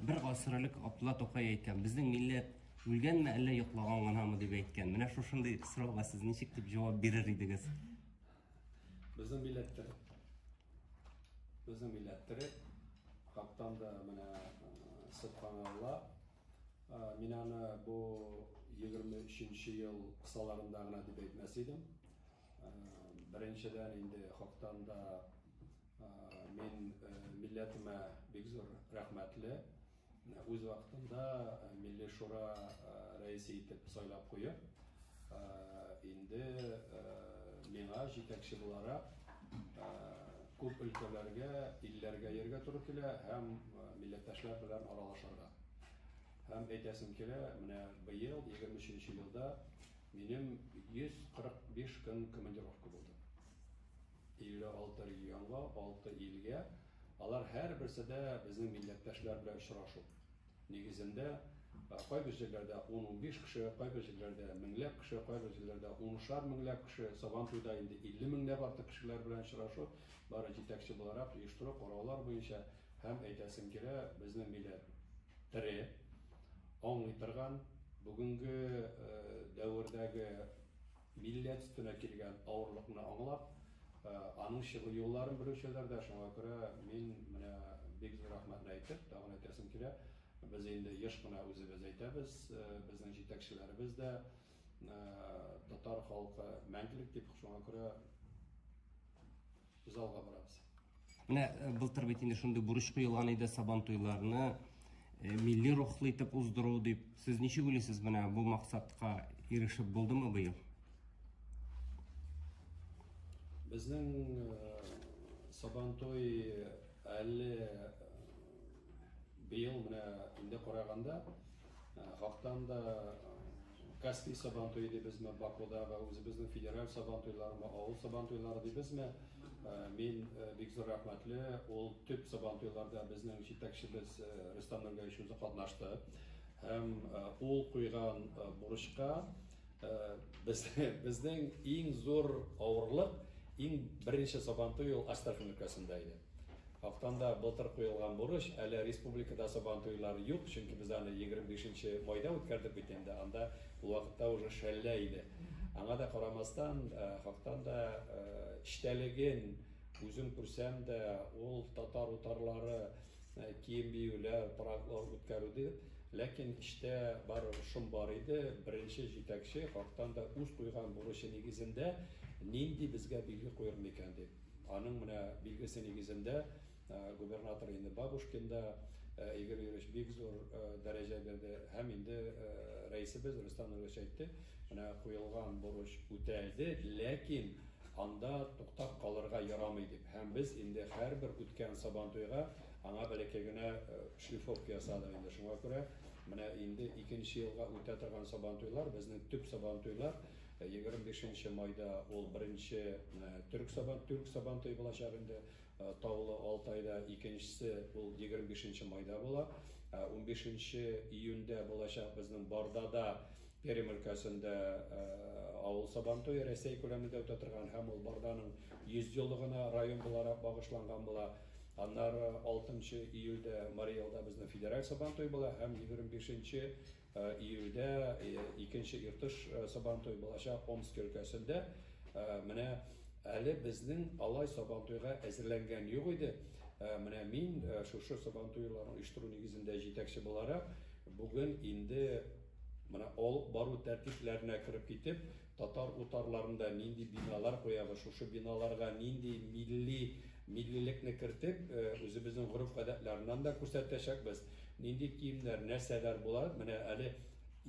Бер гасыр элек Абдулла Тукай әйткән, безнең милләт үлгәнме, әллә йоклаган гынамы дип әйткән. Менә шушындый сорауга сез ничек дип җавап бирер идегез? Безнең милләт тере. Безнең милләт тере. Хактан да менә субханалла. Мин аны бу 23 ел кысаларында гына дип әйтмәс идем. Беренчедән инде хактан да мин милләтемә бик зур рәхмәтле. Үз вакытында Милли Шура рәисе итеп сайлап куеп, инде миңа җитәкче буларак күп өлкәләргә, илләргә йөрергә туры килә һәм милләттәшләр белән аралашырга. Һәм әйтәсем килә, менә быел 23 елда минем 145 көн командировка булды. 56 регионга, 6 илгә. Алар һәрберсе дә безнең милләттәшләр белән очрашу. Нигезендә кайбер җирләрдә 10-15 кеше, кайбер җирләрдә меңләп кеше, кайбер җирләрдә унышар меңләп кеше, Сабантуйда инде 50 меңләп артык кешеләр белән очрашу, бары җитәкче буларак оештыру, караулар буенча һәм әйтәсем килә, безнең милләт тере, аңлый торган, бүгенге дәвердәге милләт өстенә килгән авырлыкны аңлап, аның чыгу юлларын белүчеләр дә, шуңа күрә мин менә бик зур рәхмәтне әйтеп, тагын әйтәсем килә, без инде еш кына үзебез әйтәбез, безнең җитәкчеләребез дә татар халкы мәңгелек дип, шуңа күрә без алга барабыз. Менә былтыр бит инде шундый бурыч куелган иде Сабан туйларны милли рухлы итеп уздыру дип. Сез ничек уйлыйсыз, менә бу максатка ирешеп булдымы быел? Безнең Сабан туй әле быел менә инде караганда хактан да Каспий Сабантуе дибезме, Бакудагы үзебезнең федераль Сабантуйларымы, авыл Сабантуйлары дибезме, мин бик зур рәхмәтле, ул төп Сабантуйларда безнең җитәкчебез Рөстәм Нургаевич үзе катнашты. Һәм ул куйган бурычка без, безнең иң зур авырлык, иң беренче Сабантуй ул Астрахань өлкәсендә иде. Хактан да былтыр куелган бурыч, әле республикада Сабантуйлар юк, чөнки без аны 25 майда үткәрдек бит инде, анда ул вакытта уже шәллә иде. Аңа да карамастан, хактан да эчтәлеген үзем күрсәм дә, ул татар утарлары, кием биюләр, парадлар үткәрү дип, ләкин эчтә барыбер шом бар иде. Беренче җитәкче хактан да үз куйган бурычы нигезендә нинди безгә билге куер микән дип. Аның менә билгесе нигезендә губернатор инде Бабушкин да Игорь Юрьевич бик зур дәрәҗә бирде һәм инде рәисебез Рөстәм Нурович әйтте, менә куелган бурыч үтәлде, ләкин анда туктап калырга ярамый дип. Һәм без инде һәрбер үткән Сабантуйга аңа бәләкәй генә шлифовка ясадык инде. Шуңа күрә менә инде икенче елга үтә торган Сабантуйлар, безнең төп Сабантуйлар 25 майда ул беренче төрек сабан түрк сабантуе булачак инде Таулы Алтайда, икенчесе ул 25 майда була. 15 июньдә булачак безнең Бардада Пермь өлкәсендә авыл сабантуе Рәсәй күләмендә үтә торган һәм ул Барданың 100 еллыгына район буларак багышланган була. Аннары 6 июльдә Марий Элда безнең федераль сабантуй була һәм 25 Июльдә икенче Иртыш Сабантуе булачак Омск өлкәсендә. Менә әле безнең алай Сабантуйга әзерләнгән юк иде. Менә мин шушы Сабантуйларны оештыру нигезендә җитәкче буларак, бүген инде менә алып бару тәртипләренә кереп китеп, татар утарларында нинди биналар куябыз, шушы биналарга нинди милли миллилекне кертеп, үзебезнең гореф-гадәтләреннән дә күрсәтәчәкбез. Нинди киемнәр, нәрсәләр була, менә әле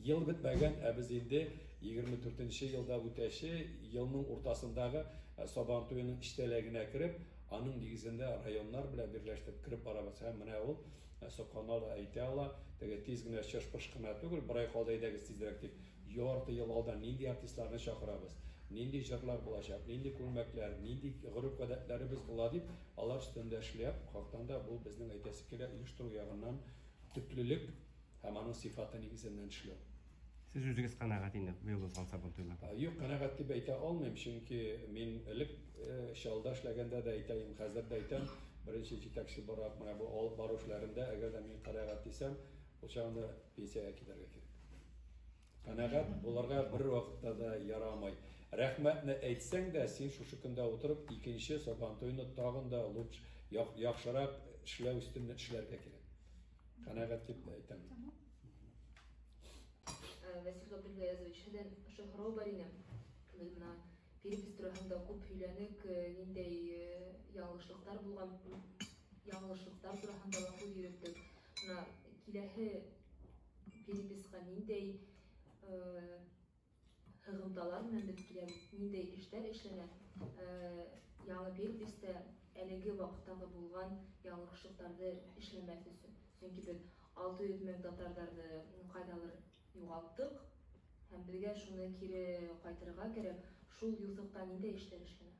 ел бетмәгән, ә без инде 24 нче елда үтәче елның уртасындагы Сабан туеның эчтәлегенә кереп, аның нигезендә районнар белән берләштереп кереп барабыз. Һәм менә ул Соканалы әйтә ала, теге тиз генә чыш-пыш кына түгел, бер ай калды, әйдәгез тизрәк дип, ярты ел алдан нинди артистларны чакырабыз, нинди җырлар булачак, нинди күлмәкләр, нинди гореф-гадәтләребез була дип, алар өстендә эшләп, хактан да бу безнең әйтәсе килә, оештыру ягыннан төплелек һәм аның сыйфаты нигезеннән эшләү. Сез үзегез канәгать инде быел узган Сабантуйлардан? Юк, канәгать дип әйтә алмыйм, чөнки мин элек Чаллыда эшләгәндә дә әйтә идем, хәзер дә әйтәм, Беренче җитәкче буларак менә бу алып бару эшләрендә, әгәр дә мин канәгать дисәм, ул чагында пенсиягә китәргә кирәк. Канәгать булырга бер вакытта да ярамый. Рәхмәтне әйтсәң дә, син шушы көндә утырып, икенче Сабантуйны тагын да лучше, яхшырак эшләү өстеннән эшләргә кирәк. Канәгать дип әйтәм. Васил Габделгаязович, сездән шул сорау бар иде. Без менә перепись турында күп сөйләнек, ниндәй ялгышлыклар булган, ялгышлыклар турында да күп йөрттек. Менә киләһе переписка ниндәй һыгымталар белән без киләбез, ниндәй эшләр эшләнә? Яңа переписьтә әлеге вакыттагы булган ялгышлыкларны эшләмәс өчен. Чөнки без 600 мең татарларны кайдалыр югалттык һәм безгә шуны кире кайтарырга кирәк. Шул юҫыкта ниндәй эшләр эшләнә?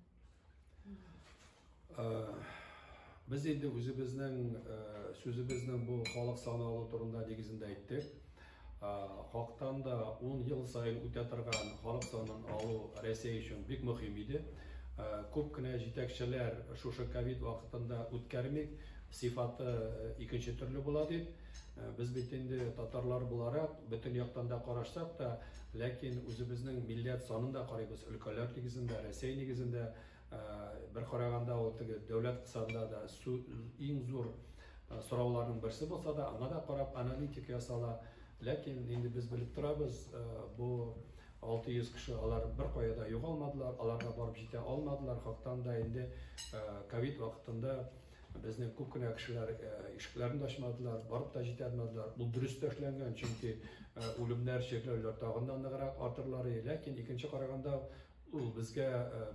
Без инде үзебезнең сүзебезнең бу халык саны алу турында нигезендә әйттек. Хактан да 10 ел саен үтә торган халык санын алу Россия өчен бик мөһим иде. Күп кенә җитәкчеләр шушы ковид вакытында үткәрмик, сыйфаты икенче төрле була дип. Без бит инде татарлар буларак бөтен яктан да карашсак та, ләкин үзебезнең милләт санын да карыйбыз, өлкәләр нигезендә, Россия нигезендә. Бер караганда ул теге дәүләт кысанда да иң зур сорауларның берсе булса да, аңа да карап аналитика ясала. Ләкин инде без белеп торабыз, бу 600 кеше алар бер кая да югалмадылар, аларга барып җитә алмадылар. Хактан да инде ковид вакытында безнең күп кенә кешеләр ишекләрен дә ачмадылар, барып та җитә алмадылар. Бу дөрес тә эшләнгән, чөнки үлемнәр, чирләүләр тагын да ныграк артырлар. Ләкин икенче караганда ул безгә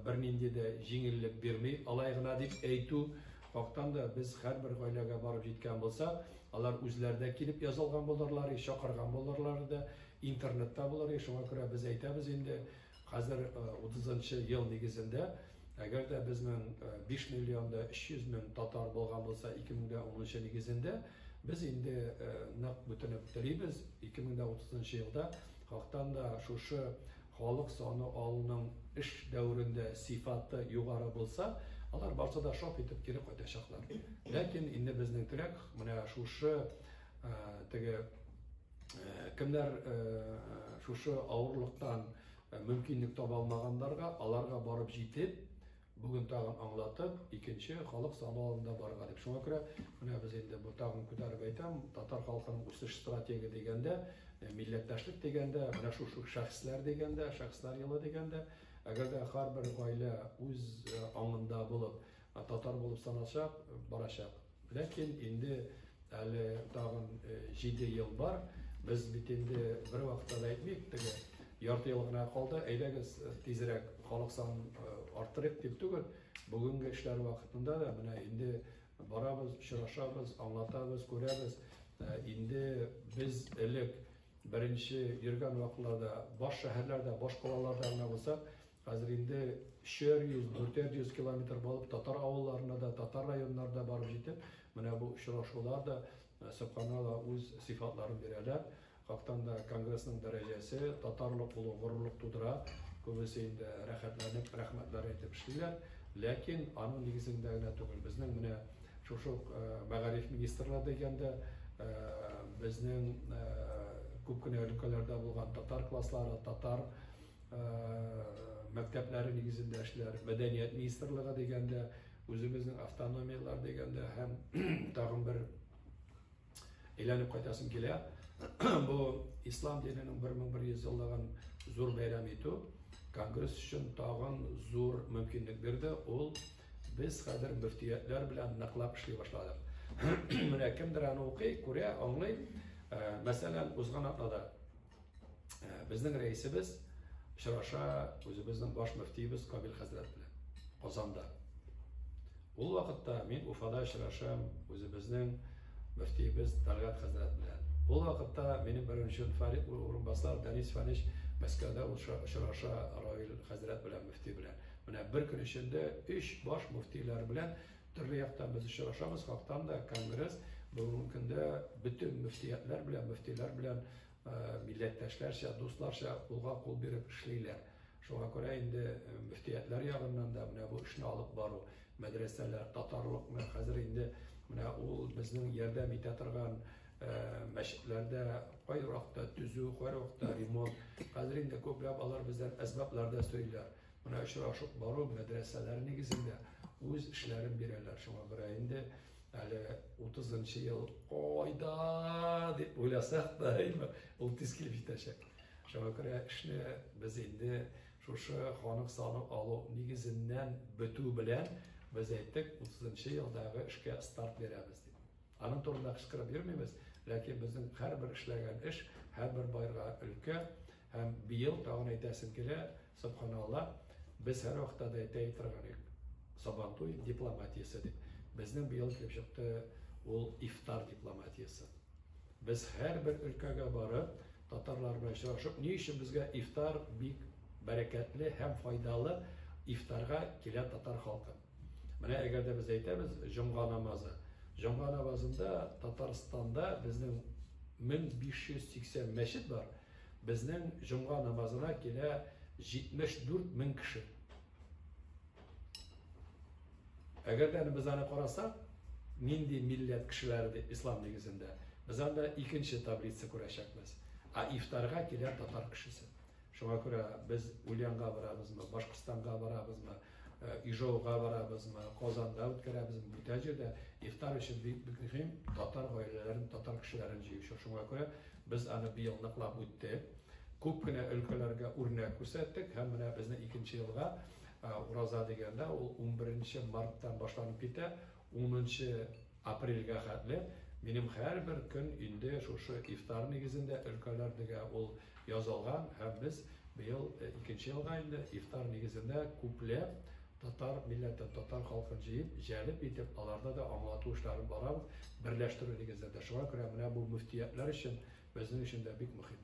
бернинди дә җиңеллек бирми. Алай гына дип әйтү, хактан да без һәрбер гаиләгә барып җиткән булсак, алар үзләре дә килеп язылган булырлар, чакырган булырлар да, интернетта булыр. Шуңа күрә без әйтәбез инде, хәзер 30 ел нигезендә, әгәр дә безнең 5 миллионда 300 мең татар булган булса, 2010 нигезендә, без инде нык бүтенеп телибез, 2030 елда хактан да шушы халык саны алуның эш дәверендә сыйфаты югары булса, алар барсы да шап итеп кире кайтачаклар. Ләкин инде безнең теләк менә шушы теге кемнәр шушы авырлыктан мөмкинлек таба алмаганнарга, аларга барып җитеп, бүген тагын аңлатып, икенче халык саны алуында барырга дип. Шуңа күрә менә без инде бу тагын күтәреп әйтәм, татар халкының үсеш стратегия дигәндә, милләттәшлек дигәндә, менә шушы шәхесләр дигәндә, шәхесләр елы дигәндә, әгәр дә һәрбер гаилә үз аңында булып, татар булып саналсак, барачак. Ләкин инде әле тагын 7 ел бар. Без бит инде бер вакытта да әйтмик, теге ярты ел гына калды, әйдәгез тизрәк халык санын арттырыйк дип түгел. Бүгенге эшләр вакытында да менә инде барабыз, очрашабыз, аңлатабыз, күрәбез. Инде без элек беренче йөргән вакытларда баш шәһәрләрдә, баш калаларда гына булсак, хәзер инде 300, 400 километр булып татар авылларына да, татар районнарына барып җитеп, менә бу очрашулар да сөбханалла үз сыйфатларын бирәләр. Хактан да конгрессның дәрәҗәсе татарлык булу горурлык тудыра. Күбесе инде рәхәтләнеп, рәхмәтләр әйтеп эшлиләр. Ләкин аның нигезендә генә түгел. Безнең менә шушы мәгариф министрлары дигәндә, безнең күп кенә өлкәләрдә булган татар класслары, татар мәктәпләре нигезендә эшләр, мәдәният министрлыгы дигәндә, үзебезнең автономияләр дигәндә һәм тагын бер әйләнеп кайтасым килә. Бу ислам диненең 1100 еллыгын зур бәйрәм итү конгресс өчен тагын зур мөмкинлек бирде. Ул без хәзер мөфтиятләр белән ныклап эшли башладык. Менә кемдер аны укый, күрә, аңлый. Мәсәлән, узган атнада безнең рәисебез очраша үзебезнең баш мөфтиебез Камил хәзрәт белән Казанда. Ул вакытта мин Уфада очрашам үзебезнең мөфтиебез Тәлгать хәзрәт белән. Ул вакытта минем беренче Фарид урынбасар Данис Фанич Мәскәүдә очраша Равил хәзрәт белән, мөфти белән. Менә бер көн эчендә 3 баш мөфтиләр белән төрле яктан без очрашабыз. Хактан да конгресс бүгенге көндә бөтен мөфтиятләр белән, мөфтиләр белән милләттәшләрчә, дусларча кулга кул биреп эшлиләр. Шуңа күрә инде мөфтиятләр ягыннан да менә бу эшне алып бару, мәдрәсәләр, татарлыкны хәзер инде менә ул безнең ярдәм итә торган мәчетләрдә кайвакытта төзү, кайвакытта ремонт. Хәзер инде күпләп алар бездән әсбаплар да сорыйлар. Менә очрашып бару мәдрәсәләр нигезендә үз эшләрен бирәләр. Шуңа күрә инде әле 30 ел кайда дип уйласак та, ул тиз килеп җитәчәк. Шуңа күрә эшне без инде шушы халык саны алу нигезеннән бетү белән без әйттек, 30 елдагы эшкә старт бирәбез дип. Аның турында кычкырып йөрмибез, ләкин безнең һәрбер эшләгән эш, һәрбер байга өлкә һәм быел тагын әйтәсем килә, субханалла, без һәр вакытта да әйтә торган идек, Сабантуй дипломатиясе дип. Безнең быел килеп чыкты ул ифтар дипломатиясе. Без һәрбер өлкәгә барып, татарлар белән очрашып, ни өчен безгә ифтар бик бәрәкәтле һәм файдалы, ифтарга килә татар халкы. Менә әгәр дә без әйтәбез җомга намазы. Җомга намазында Татарстанда безнең 1580 мәчет бар. Безнең җомга намазына килә 74 мең кеше. Әгәр дә без аны карасак, нинди милләт кешеләре дип ислам нигезендә, без анда икенче таблица күрәчәкбез. Ә ифтарга килә татар кешесе. Шуңа күрә без Ульянга барабызмы, Башкортстанга барабызмы, Ижауга барабызмы, Казанда үткәрәбезме, бүтән җирдә ифтар өчен бик мөһим татар гаиләләрен, татар кешеләрен җыю. Шуңа күрә без аны быел ныклап үттек. Күп кенә өлкәләргә үрнәк күрсәттек һәм менә безнең икенче елга ураза дигәндә ул 11 марттан башланып китә, 10 апрельгә хәтле минем һәрбер көн инде шушы ифтар нигезендә өлкәләрдәге ул язылган һәм без быел икенче елга инде ифтар нигезендә күпләп татар милләтен, татар халкын җыеп, җәлеп итеп, аларда да аңлату эшләрен барабыз, берләштерү нигезендә. Шуңа күрә менә бу мөфтиятләр өчен, безнең өчен дә бик мөһим.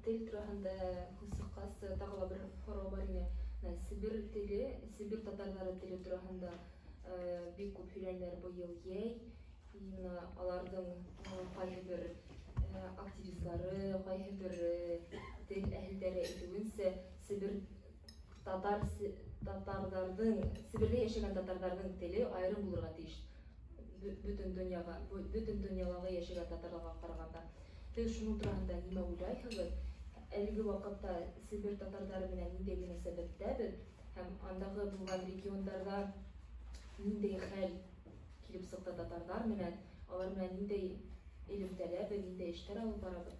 Тел турында һүз чыккач, тагы да бер сорау бар иде. Себер теле, Себер татарлары теле турында бик күп сөйләнәләр быел йәй. Именно аларның кайбер активистлары, кайбер тел әһелләре әйтүенчә, Себер татар татарларның, Себердә яшәгән татарларның теле аерым булырга тиеш. Бөтен дөньяга, бөтен дөньядагы яшәгән татарларга караганда. Сез шуның турында нимә уйлайсыз? Әлеге вакытта Себер татарлары белән нинди мөнәсәбәттә без һәм андагы булган регионнарда нинди хәл килеп чыкты татарлар белән, алар белән нинди элемтәләр, нинди эшләр алып барабыз?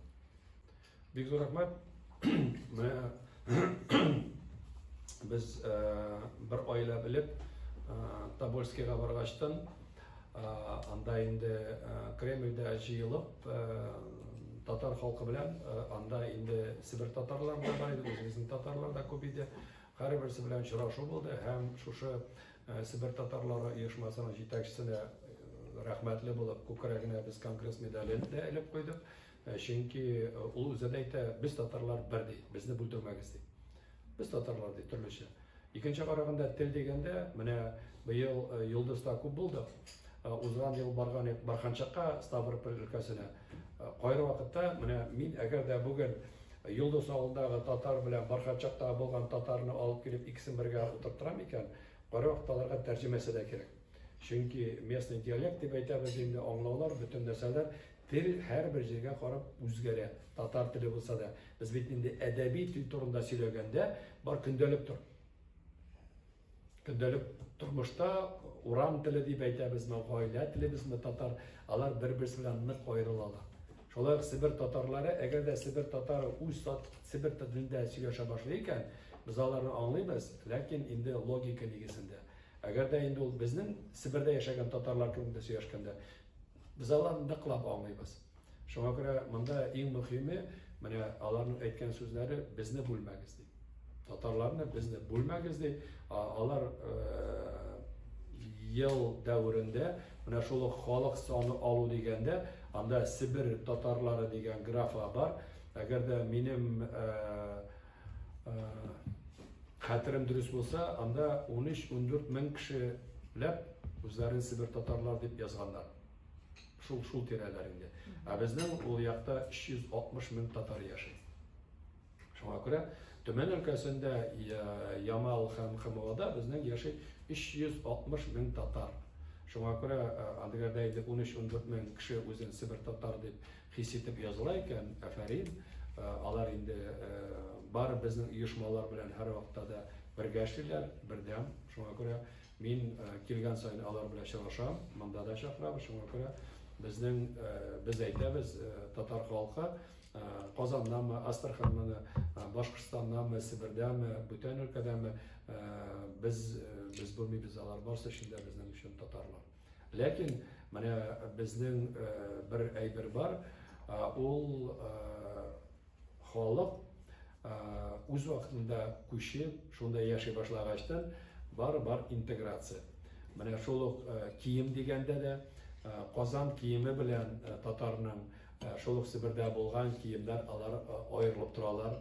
Бик зур рәхмәт. Менә без бер айлап элек Тобольскига баргачтан, анда инде Кремльдә җыелып, татар халкы белән, анда инде Себер татарлары да бар иде, үзебезнең татарлар да күп иде. Һәрберсе белән очрашу булды һәм шушы Себер татарлары оешмасының җитәкчесенә рәхмәтле булып, күкрәгенә без конгресс медален дә элеп куйдык. Чөнки ул үзе дә әйтә, без татарлар бер ди, безне бүлдермәгез ди. Без татарлар ди, төрлечә. Икенче караганда тел дигәндә, менә быел Йолдызда күп булдык. Узган ел барган Барханчакка, Ставрополь өлкәсенә. Кайры вакытта менә мин әгәр дә бүген Йолдыз авылындагы татар белән Барханчакта булган татарны алып килеп икесен бергә утырттырам икән, кайры вакытта аларга тәрҗемәсе дә кирәк. Чөнки местный диалект дип әйтәбез инде, аңлаулар, бөтен нәрсәләр, тел һәрбер җиргә карап үзгәрә. Татар теле булса да, без бит инде әдәби тел турында сөйләгәндә бар көндәлек тор. Көндәлек тормышта урам теле дип әйтәбезме, гаилә телебезме татар, алар бер-берсе белән нык аерылалар. Шулай ук Себер татарлары, әгәр дә Себер татары үз Себер телендә сөйләшә башлый икән, без аларны аңлыйбыз, ләкин инде логика нигезендә. Әгәр дә инде ул безнең Себердә яшәгән татарлар кебек сөйләшкәндә, без аларны ныклап аңлыйбыз. Шуңа күрә монда иң мөһиме, менә аларның әйткән сүзләре, безне бүлмәгез ди. Татарларны безне бүлмәгез ди. Алар ел дәверендә менә шул ук халык саны алу дигәндә, анда Себер татарлары дигән графа бар. Әгәр дә минем хәтерем дөрес булса, анда 13-14 мең кешеләп үзләрен Себер татарлар дип язганнар. Шул тирәләр инде. Ә безнең ул якта 360 мең татар яши. Шуңа күрә Төмән өлкәсендә Ямал һәм ХМОда безнең яши 360 мең татар. Шуңа күрә андыйларда инде 13-14 мең кеше үзен Себер татар дип хис итеп языла икән, афәрин. Алар инде бары безнең оешмалар белән һәрвакытта да бергә эшлиләр, бердәм. Шуңа күрә мин килгән саен алар белән очрашам, монда да чакырабыз. Шуңа күрә безнең без әйтәбез, татар халкы Казаннанмы, Астраханнанмы, Башкортстаннанмы, Себердәме, бүтән өлкәдәме, без белмибез, алар барысы өчен дә безнең өчен татарлар. Ләкин менә безнең бер әйбер бар, ул халык үз вакытында күчеп, шунда яши башлагачтан бар интеграция. Менә шул ук кием дигәндә дә Казан киеме белән татарның шул ук Себердә булган киемнәр алар аерылып торалар.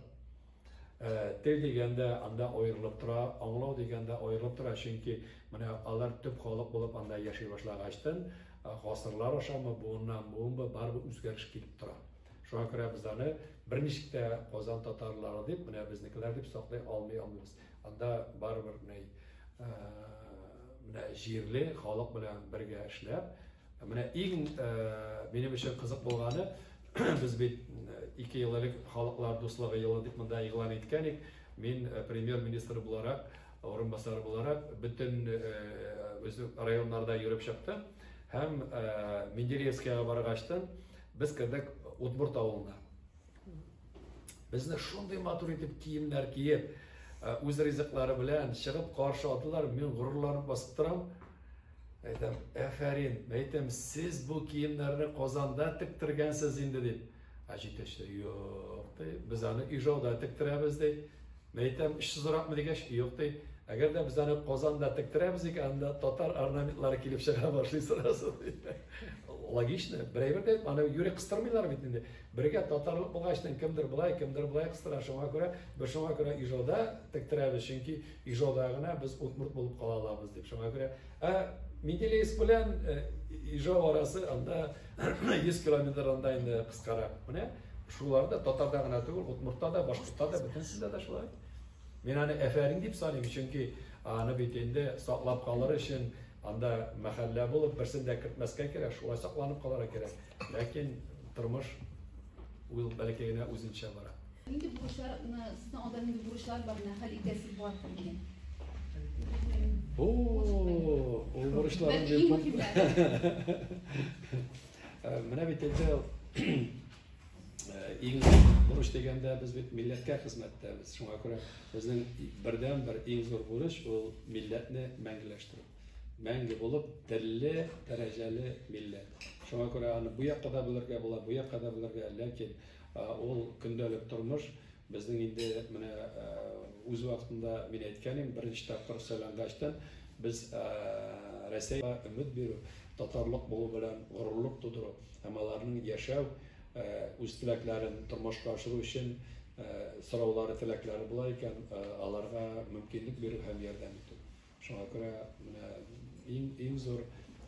Тел дигәндә анда аерылып тора, аңлау дигәндә аерылып тора, чөнки менә алар төп халык булып анда яши башлагачтан гасырлар ашамы, буыннан буынбы барыбер үзгәреш килеп тора. Шуңа күрә без аны берничек тә Казан татарлары дип, менә безнекеләр дип саклый алмый алмыйбыз. Анда барыбер менә җирле халык белән бергә эшләп, менә иң минем өчен кызык булганы, без бит 2 ел элек халыклар дуслыгы елы дип монда игълан иткән идек. Мин премьер-министр буларак, урынбасары буларак бөтен безнең районнарда йөреп чыктым һәм Менделеевскийга баргачтан без кердек Удмурт авылына. Безне шундый матур итеп киемнәр киеп, үз ризыклары белән чыгып каршы алдылар. Мин горурланып басып торам. Әйтәм, әфәрин, әйтәм, сез бу киемнәрне Казанда тектергәнсез инде дип. Ә җитәкче, юк, ди, без аны Ижауда тектерәбез ди. Мин әйтәм, эшсезрәкме дигәч, юк ди. Әгәр дә без аны Казанда тектерәбез икән, анда татар орнаментлары килеп чыга башлый сразу ди. Логично, бер әйбер дә, аны юри кыстырмыйлар бит инде. Бергә татарлык булгач, кемдер былай, кемдер былай кыстыра. Шуңа күрә, без шуңа күрә Ижауда тектерәбез, чөнки Ижауда гына без удмурт булып кала алабыз дип. Шуңа күрә, ә Менделеевск белән Ижау арасы анда 100 километр анда инде кыскарак. Менә шулар да татарда гына түгел, удмуртта да, башкортта да, бөтенсендә дә шулай. Мин аны әфәрин дип саныйм, чөнки аны бит инде саклап калыр өчен анда мәхәллә булып, берсен дә кертмәскә кирәк, шулай сакланып калырга кирәк. Ләкин тормыш ул бәләкәй генә үзенчә бара. Нинди бурычлар, сезнең алда нинди бурычлар бар, менә хәл итәсе бар дигән? О, ул бурычларны Бәлки иң мөһимнәре. Менә бит инде иң бурыч дигәндә без бит милләткә хезмәттәбез. Шуңа күрә безнең бердән-бер иң зур бурыч ул милләтне мәңгеләштерү. Мәңге булып телле, дәрәҗәле милләт. Шуңа күрә аны бу якка да белергә була, бу якка да белергә, ләкин ул көндәлек тормыш безнең инде менә үз вакытында мин әйткән идем, беренче тапкыр сайлангачтан без Рәсәйгә өмет бирү, татарлык булу белән горурлык тудыру һәм аларның яшәү, үз теләкләрен тормышка ашыру өчен сораулары, теләкләре була икән, аларга мөмкинлек бирү һәм ярдәм итү. Шуңа күрә менә иң зур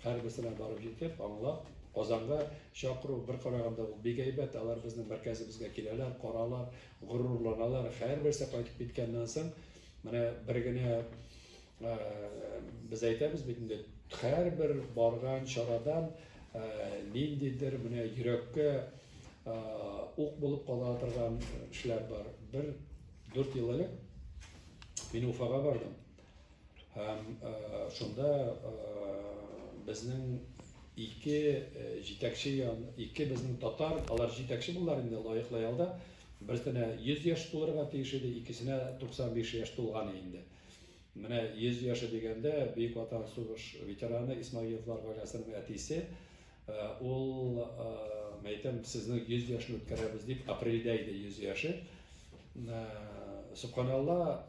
һәрберсенә барып җитеп, аңлап, Казанга чакыру бер караганда ул бик әйбәт, алар безнең мәркәзебезгә киләләр, каралар, горурланалар. Һәрберсе кайтып киткәннән соң, менә бер генә без әйтәбез бит инде, һәрбер барган чарадан ниндидер менә йөрәккә ук булып кала торган эшләр бар. Бер 4 ел элек мин Уфага бардым. Һәм шунда безнең ике җитәкче, ике безнең татар, алар җитәкче булдылар инде лаеклы ялда. Берсенә 100 яшь тулырга тиеш иде, икесенә 95 яшь тулган инде. Менә 100 яше дигәндә Бөек Ватан сугыш ветераны Исмагиловлар гаиләсенең әтисе, ул, әйтәм, сезнең 100 яшьне үткәрәбез дип, апрельдә иде 100 яше. Субханалла,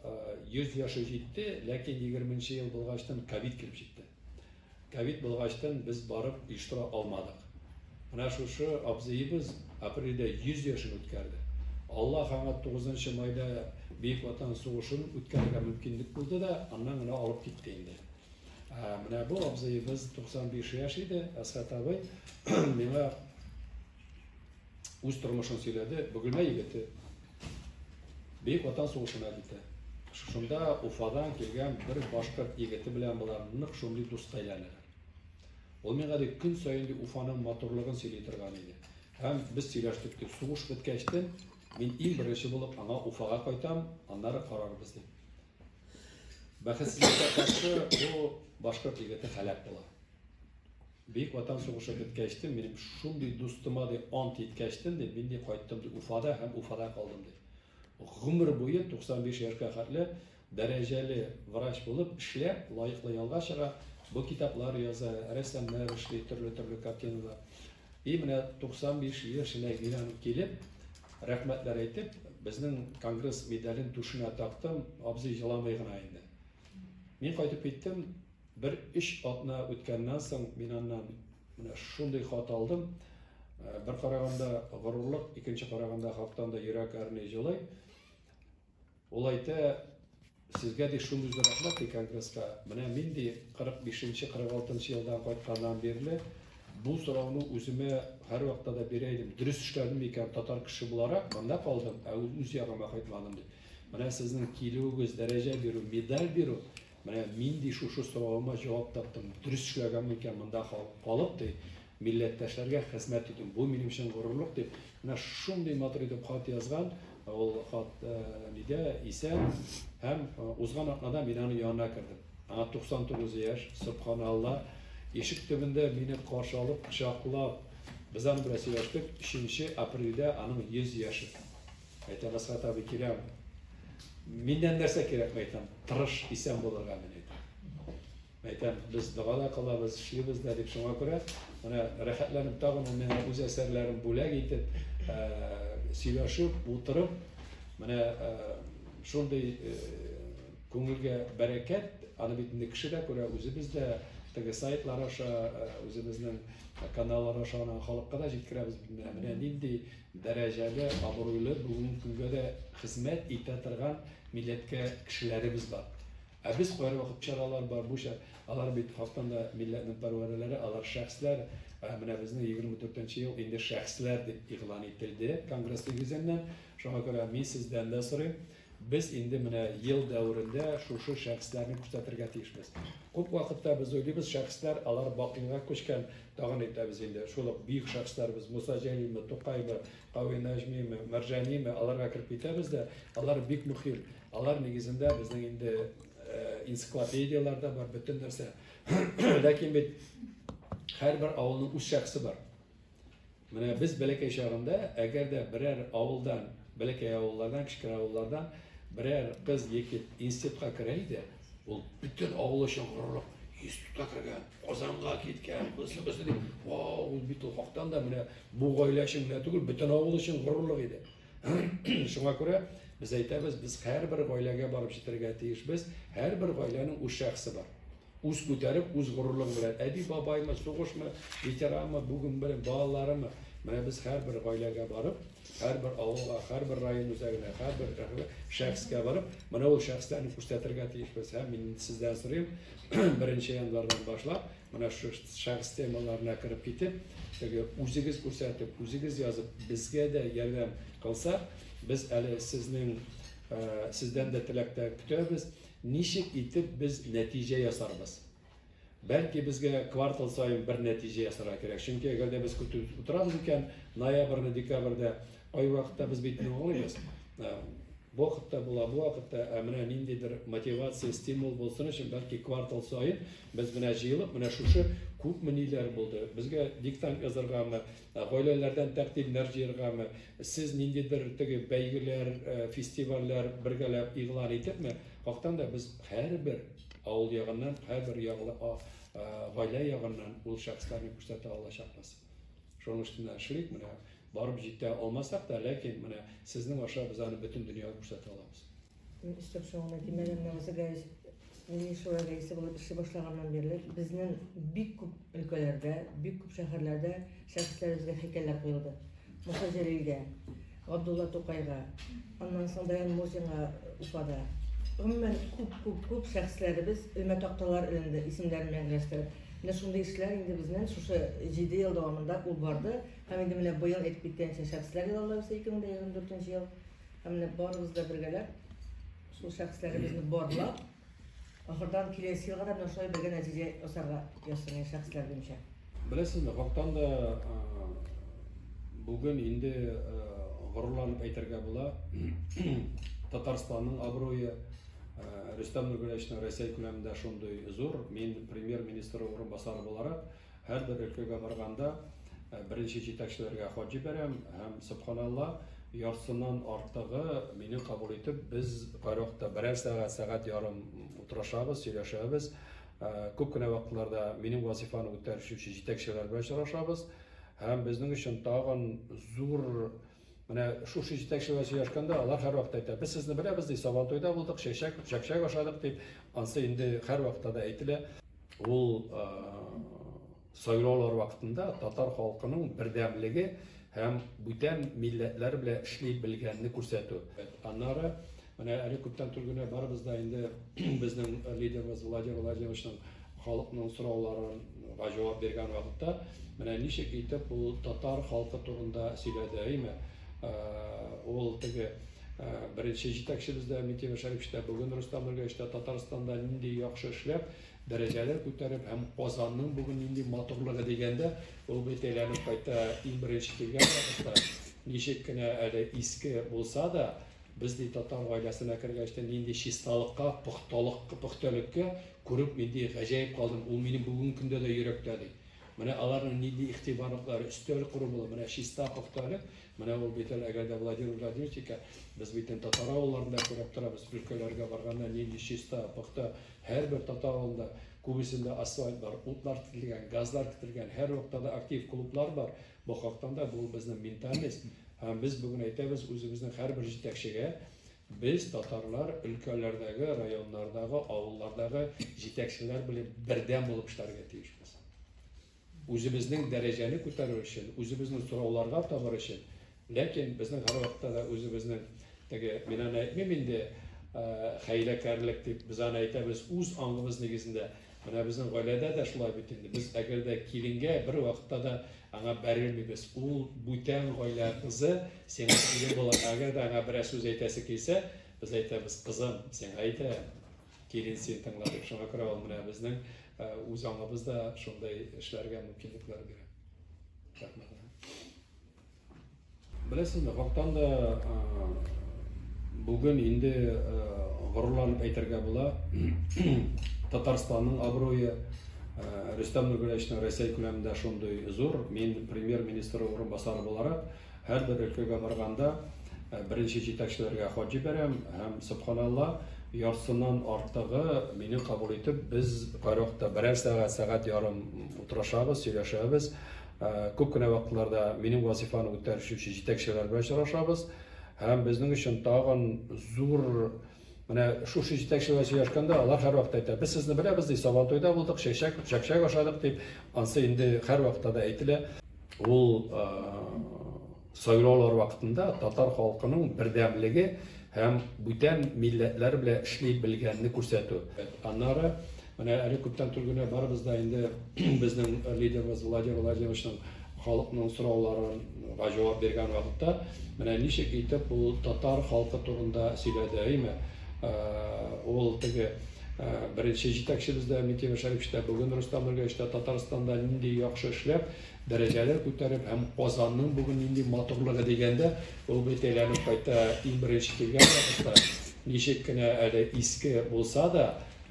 100 яше җитте, ләкин 20 ел булгачтан ковид килеп җитте. Ковид булгачтан без барып оештыра алмадык. Менә шушы абзыебыз апрельдә 100 яшен үткәрде. Аллаһ аңа 9 майда Бөек Ватан сугышын үткәрергә мөмкинлек булды да, аннан гына алып китте инде. Менә бу абзыебыз 95 яшь иде, Әсхәт абый миңа үз тормышын сөйләде. Бөгелмә егете. Бөек Ватан сугышына китә. Шушында Уфадан килгән бер башкорт егете белән болар нык шундый дуска әйләнәләр. Ул миңа ди көн саен ди Уфаның матурлыгын сөйли торган иде. Һәм без сөйләштек ди, сугыш беткәчтен мин иң беренче булып аңа Уфага кайтам, аннары карарбыз дип. Бәхетсезлеккә каршы бу башкорт егете һәлак була. Бөек Ватан сугышы беткәчтен минем шундый дустыма ди ант иткәчтен ди, мин ди кайттым ди Уфада һәм Уфада калдым ди. Гомер буе 95 яшькә хәтле дәрәҗәле врач булып эшләп, лаеклы ялга чыга, бу китаплар яза, рәсемнәр эшли, төрле-төрле картиналар. И менә 95 яшенә мин аның килеп, рәхмәтләр әйтеп, безнең конгресс медален түшенә тактым, абзый җыламый гына инде. Мин кайтып киттем, бер өч атна үткәннән соң мин аннан менә шундый хат алдым. Бер караганда горурлык, икенче караганда хактан да йөрәк әрни җылый. Ул әйтә, сезгә ди шундый зур рәхмәт ди конгресска. Менә мин ди 45-46 елдан кайтканнан бирле бу сорауны үземә һәрвакытта да бирә идем. Дөрес эшләдем микән татар кеше буларак, монда калдым, ә үз ягыма кайтмадым дип. Менә сезнең килүегез, дәрәҗә бирү, медаль бирү, менә мин ди шушы соравыма җавап таптым. Дөрес эшләгән микән монда калып ди, милләттәшләргә хезмәт итү. Бу минем өчен горурлык дип, менә шундый матур итеп хат язган. Ул хат нидә исән һәм узган атнада мин аның янына кердем. Аңа 99 яшь, субханалла. Ишек төбендә мине каршы алып, кочаклап, без аның белән сөйләштек. 3 апрельдә аның 100 яше. Әйтәм, Әсгать абый, киләм. Миннән нәрсә кирәк, әйтәм, тырыш, исән булырга мин әйтәм. Әйтәм, без дога да кылабыз, эшлибез дә дип, шуңа күрә менә рәхәтләнеп тагын ул миңа үз әсәрләрен бүләк итеп, сөйләшеп, утырып, менә шундый күңелгә бәрәкәт, аны бит инде кеше дә күрә, үзебез дә теге сайтлар аша, үзебезнең каналлар аша аны халыкка да җиткерәбез. Менә нинди дәрәҗәле, абруйлы бүгенге көнгә дә хезмәт итә торган милләткә кешеләребез бар. Ә без кайвакыт чаралар бар, бу алар бит хактан да милләтнең пәрвәрәләре, алар шәхесләр. Менә безнең 24 ел инде шәхесләр дип игълан ителде конгресс нигезеннән. Шуңа күрә мин сездән дә сорыйм. Без инде менә ел дәверендә шушы шәхесләрне күрсәтергә тиешбез. Күп вакытта без уйлыйбыз, шәхесләр алар бакыйга күчкән, тагын әйтәбез инде, шул ук бөек шәхесләребез Муса Җәлилме, Тукаймы, Кави Нәҗмиме, Мәрҗаниме, аларга кереп китәбез дә, алар бик мөһим. Алар нигезендә безнең инде энциклопедияләрдә бар бөтен нәрсә. Ләкин бит һәрбер авылның үз шәхесе бар. Менә без бәләкәй чагында, әгәр дә берәр авылдан, бәләкәй авыллардан, кечкенә авыллардан берәр кыз егет институтка керә иде, ул бөтен авыл өчен горурлык. Институтка кергән, Казанга киткән, бысы-бысы дип, вау, ул бит ул хактан да менә бу гаилә өчен генә түгел, бөтен авыл өчен горурлык иде. Шуңа күрә без әйтәбез, без һәрбер гаиләгә барып җитәргә тиешбез, һәрбер гаиләнең үз шәхесе бар. Үз күтәреп, үз горурлыгы белән. Әби бабаймы, сугышмы, ветеранмы, бүген белән балаларымы. Менә без һәрбер гаиләгә барып, һәрбер авылга, һәрбер район үзәгенә, һәрбер шәхескә барып, менә ул шәхесләрне күрсәтергә тиешбез. Һәм мин сездән сорыйм, 1 январьдан башлап, менә шу шәхес темаларына кереп китеп, теге үзегез күрсәтеп, үзегез язып, безгә дә ярдәм кылса, без әле сезнең сездән дә теләктә көтәбез. Ничек итеп без нәтиҗә ясарбыз? Бәлки безгә квартал саен бер нәтиҗә ясарга кирәк. Чөнки әгәр дә без көтеп утырабыз икән, ноябрьне, декабрьдә кайвакытта без бит аңлыйбыз. Бу вакытта була, бу вакытта, ә менә ниндидер мотивация, стимул булсын өчен, бәлки квартал саен без менә җыелып, менә шушы күпме ниләр булды. Безгә диктант язаргамы, гаиләләрдән тәкъдимнәр җыяргамы, сез ниндидер теге бәйгеләр, фестивальләр бергәләп игълан итепме, хактан да без һәрбер авыл ягыннан, һәрбер гаилә ягыннан ул шәхесләрне күрсәтә алачакбыз. Шуның өстенә эшлик, менә барып җитә алмасак та, ләкин менә сезнең аша без аны бөтен дөньяга күрсәтә алабыз. Мин өстәп шуны әйтим, менә Василий Милли шура рәисе булып эшли башлаганнан бирле безнең бик күп өлкәләрдә, бик күп шәһәрләрдә шәхесләребезгә һәйкәлләр куелды. Муса Җәлилгә, Габдулла Тукайга, аннан соң Даян Мурзинга Уфада. Гомумән, күп-күп-күп шәхесләребез элмә такталар эленде, исемнәрен мәңгеләштереп. Менә шундый эшләр инде безнең шушы 7 ел дәвамында ул барды. Һәм инде менә быел әйтеп киткәнчә шәхесләр елы булса 2024 ел. Һәм менә барыбыз да бергәләп шул шәхесләребезне барлап, ахырдан киләсе елга да менә шулай бергә нәтиҗә ясарга язсын инде шәхесләр буенча. Беләсезме, хактан да бүген инде горурланып әйтергә була, Татарстанның абруе, Рөстәм Нургалиевичның Рәсәй күләмендә шундый зур. Мин премьер-министр урынбасары буларак һәрбер өлкәгә барганда беренче җитәкчеләргә хат җибәрәм һәм, сөбханалла, яртысыннан артыгы мине кабул итеп, без кайвакытта берәр сәгать, сәгать ярым утырышабыз, сөйләшәбез. Күп кенә вакытларда минем вазифаны үтәүче җитәкчеләр белән очрашабыз. Һәм безнең өчен тагын зур менә шушы җитәкчеләр белән сөйләшкәндә, алар һәрвакыт әйтә: "Без сезне беләбез", ди, "Сабантуйда булдык, чәчәк, чәкчәк ашадык", дип. Ансы инде һәрвакытта да әйтелә. Ул сайлаулар вакытында татар халкының бердәмлеге һәм бүтән милләтләр белән эшли белгәнне күрсәтү. Аннары менә әле күптән түгел генә барыбыз да инде безнең лидерыбыз Владимир Владимировичның халыкның сорауларына җавап биргән вакытта менә ничек итеп ул татар халкы турында сөйләде, әйме? Ул теге беренче җитәкчебез дә Минтимер Шәрипович та, бүген Рөстәм Нургалиевич та Татарстанда нинди яхшы эшләп, дәрәҗәләр күтәреп һәм Казанның бүген нинди матурлыгы дигәндә, ул бит әйләнеп кайта иң беренче килгән вакытта, ничек кенә әле иске булса да, без ди татар гаиләсенә кергәч тә нинди чисталыкка, пөхтәлеккә, пөхтәлеккә күреп мин ди гаҗәеп калдым. Ул минем бүгенге көндә дә йөрәктә ди. Менә аларның нинди игътибарлыклары, өстәл кору була, менә чиста пөхтәлек. Менә ул бит әле әгәр дә Владимир Владимирович икән, без бит инде татар авылларында күреп торабыз, өлкәләргә барганда нинди чиста, пөхтә, һәрбер татар авылында күбесендә асфальт бар, утлар кертелгән, газлар кертелгән, һәрвакытта да актив клублар бар. Бу хактан да бу безнең ментальность. Һәм без бүген әйтәбез үзебезнең һәрбер җитәкчегә: без татарлар өлкәләрдәге, районнардагы, авыллардагы җитәкчеләр белән бердәм булып эшләргә тиешбез. Үзебезнең дәрәҗәне күтәрү өчен, үзебезнең сорауларга табыр өчен, ләкин безнең һәрвакытта да үзебезнең теге, мин аны әйтмим инде, хәйләкәрлек дип, без аны әйтәбез үз аңыбыз нигезендә. Менә безнең гаиләдә дә шулай бит инде. Без әгәр дә киленгә бер вакытта да аңа бәрелмибез. Ул бүтән гаилә кызы, сиңа килен була. Әгәр дә аңа берәр сүз әйтәсе килсә, без әйтәбез: "Кызым, сиңа әйтәм, килен син тыңла", дип. Шуңа күрә ул менә безнең үз аңыбыз да шундай эшләргә мөмкинлекләр бирә. Рәхмәт. Беләсезме, хактан да бүген инде горурланып әйтергә була, Татарстанның абруе, Рөстәм Нургалиевичның Рәсәй күләмендә шундый зур. Мин премьер-министр урынбасары буларак һәрбер өлкәгә барганда беренче җитәкчеләргә хат җибәрәм һәм, сөбханалла, яртысыннан артыгы мине кабул итеп, без кайвакытта берәр сәгать, сәгать ярым утырышабыз, сөйләшәбез. Күп кенә вакытларда минем вазифаны үтәүче җитәкчеләр белән очрашабыз. Һәм безнең өчен тагын зур менә шушы җитәкчеләр белән сөйләшкәндә, алар һәрвакыт әйтә: "Без сезне беләбез", ди, "Сабантуйда булдык, чәчәк, чәкчәк ашадык", дип. Ансы инде һәрвакытта да әйтелә. Ул сайлаулар вакытында татар халкының бердәмлеге һәм бүтән милләтләр белән эшли белгәнне күрсәтү. Аннары менә әле күптән түгел генә барыбыз да инде безнең лидерыбыз Владимир Владимировичның халыкның сорауларына җавап биргән вакытта менә ничек итеп ул татар халкы турында сөйләде, әйме? Ул теге беренче җитәкчебез дә Минтимер Шәрипович та, бүген Рөстәм Нургалиевич та Татарстанда нинди яхшы эшләп, дәрәҗәләр күтәреп һәм Казанның бүген нинди матурлыгы дигәндә, ул бит әйләнеп кайта иң беренче килгән вакытта, ничек кенә әле иске булса да,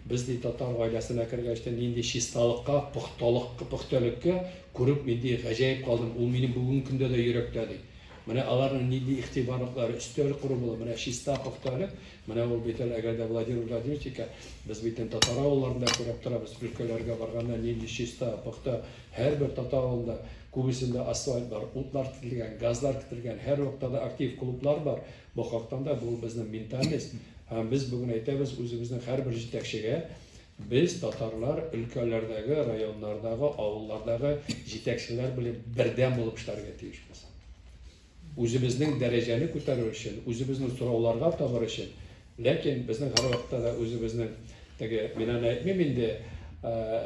без ди татар гаиләсенә кергәч тә нинди чисталыкка, пөхтәлеккә, пөхтәлеккә күреп мин ди гаҗәеп калдым. Ул минем бүгенге көндә дә йөрәктә ди. Менә аларның нинди игътибарлыклары, өстәл кору була, менә чиста пөхтәлек. Менә ул бит әле әгәр дә Владимир Владимирович икән, без бит инде татар авылларында күреп торабыз, өлкәләргә барганда нинди чиста, пөхтә, һәрбер татар авылында күбесендә асфальт бар, утлар кертелгән, газлар кертелгән, һәрвакытта да актив клублар бар. Бу хактан да бу безнең ментальность. Һәм без бүген әйтәбез үзебезнең һәрбер җитәкчегә: без татарлар өлкәләрдәге, районнардагы, авыллардагы җитәкчеләр белән бердәм булып эшләргә тиешбез. Үзебезнең дәрәҗәне күтәрү өчен, үзебезнең сорауларга табыр өчен, ләкин безнең һәрвакытта да үзебезнең теге, мин аны әйтмим инде,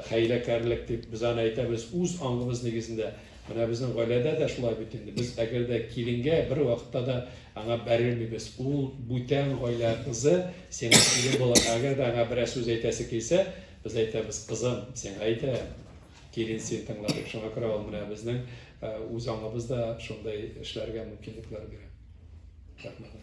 хәйләкәрлек дип, без аны әйтәбез үз аңыбыз нигезендә. Менә безнең гаиләдә дә шулай бит инде. Без әгәр дә киленгә бер вакытта да аңа бәрелмибез. Ул бүтән гаилә кызы, сиңа килен була. Әгәр дә аңа берәр сүз әйтәсе килсә, без әйтәбез, кызым, сиңа әйтәм, килен син тыңла дип. Шуңа күрә ул менә безнең үз аңыбыз да шундай эшләргә мөмкинлекләр бирә. Рәхмәт.